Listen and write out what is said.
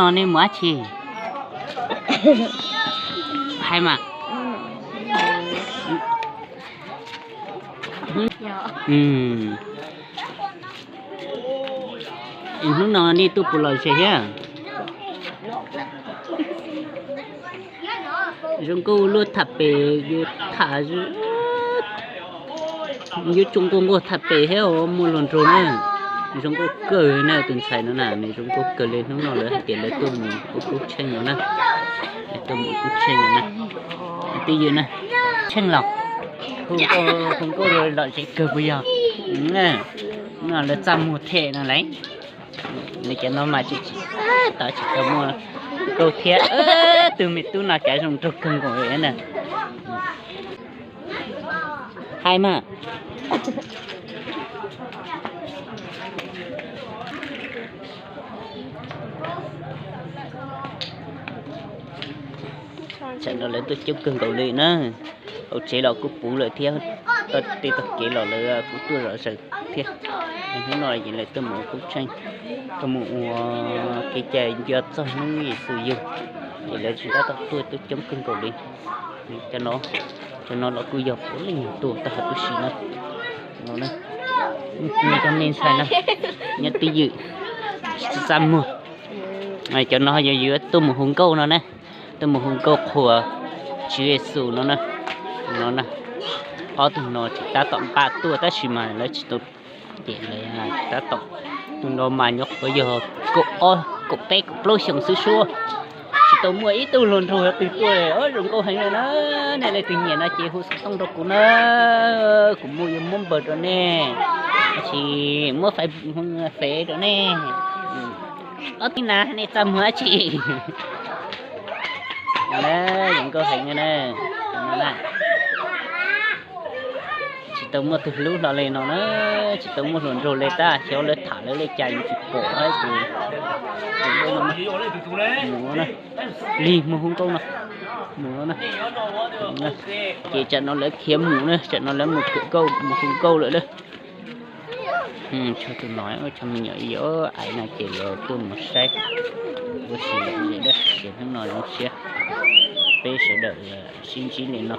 No nej mus dab tsi? Hais mas. Hnub no nej tuaj puas lom zem thiab? Zoo nkauj luaj tham pem, yuav tham, yuav tsuas nquag nquag tham pem thiab muaj hluas nraug na. Zoo nkauj kawg na, tus ntxhais no na nws zoo nkauj kawg li. Hnub no lawv hais tias lawv tuaj mus ua koob tsheej no na. Lawv tuaj mus ua koob tsheej no na. Twj ywm na, tsheej los hu nkauj lom zem kawg puas yog? No lawv txaj muag thiab no lauj. Nws cov no mas tsis, tsis, tsis tau muaj nkauj thiab. Tus me tub no kav zoo nraug kawg nkaus li na. Hais mas. Tsam no lawv tuaj coob kawg nkaus li na. Hauv tsev los kuj puv lawm thiab, tej tog kev los lawv kuj tuaj zom zaws thiab. Hnub no ces lawv tuaj mus ua koob tsheej, tuaj mus ua kev cai nco txog hnub Yexus yug, ces lawv tsis tab tom tuaj, tuaj coob kawg nkaus li. Cov no, cov no los kuj yog puav leej yog tuaj tag huv tib si na. No, cov me ntxhais no nyob twj ywm, txaj muag. Cov no yog yuav tuaj mus hu nkauj no na, tuaj mus hu nkauj qhuas Tswv Yexus no na. No na, ob tug no tsis tab tom npaj tuaj tab sis mas lawv tsis tau, ces lawv tsis tab tom. Tus no mas nyuam qhuav yog kaum ob, kaum peb, kaum plaub xyoos xwb suab. Tsis tau muaj ib tug hluas nraug twg tuaj li. Zoo nkauj heev li na. Nej leej twg nyiam no ces hu xov tooj rau kuv na. Kuv muaj, yuav muab npawb rau nej, tab sis muab fev rau nej. Ob tug na, nej txaj muag dab tsi? Zoo nkauj heev na. Tsis tau muaj tus hlub hlo li no na, tsis tau muaj hluas nraug li, tab xyov lawv tham lawv li cas yeej tsis pom ces mus na, lig mus hu nkauj no, mus no na. Ces tsam no lawv khiav mus na, tsam no lawv mus kawm nkauj mus hu nkauj lawm na. Tshuav tus no, tshuav me nyuam yaus ais no ces lawv tuaj mus saib ua si lawm ces hnub no zoo siab peb sawv daws sib ntsib li no.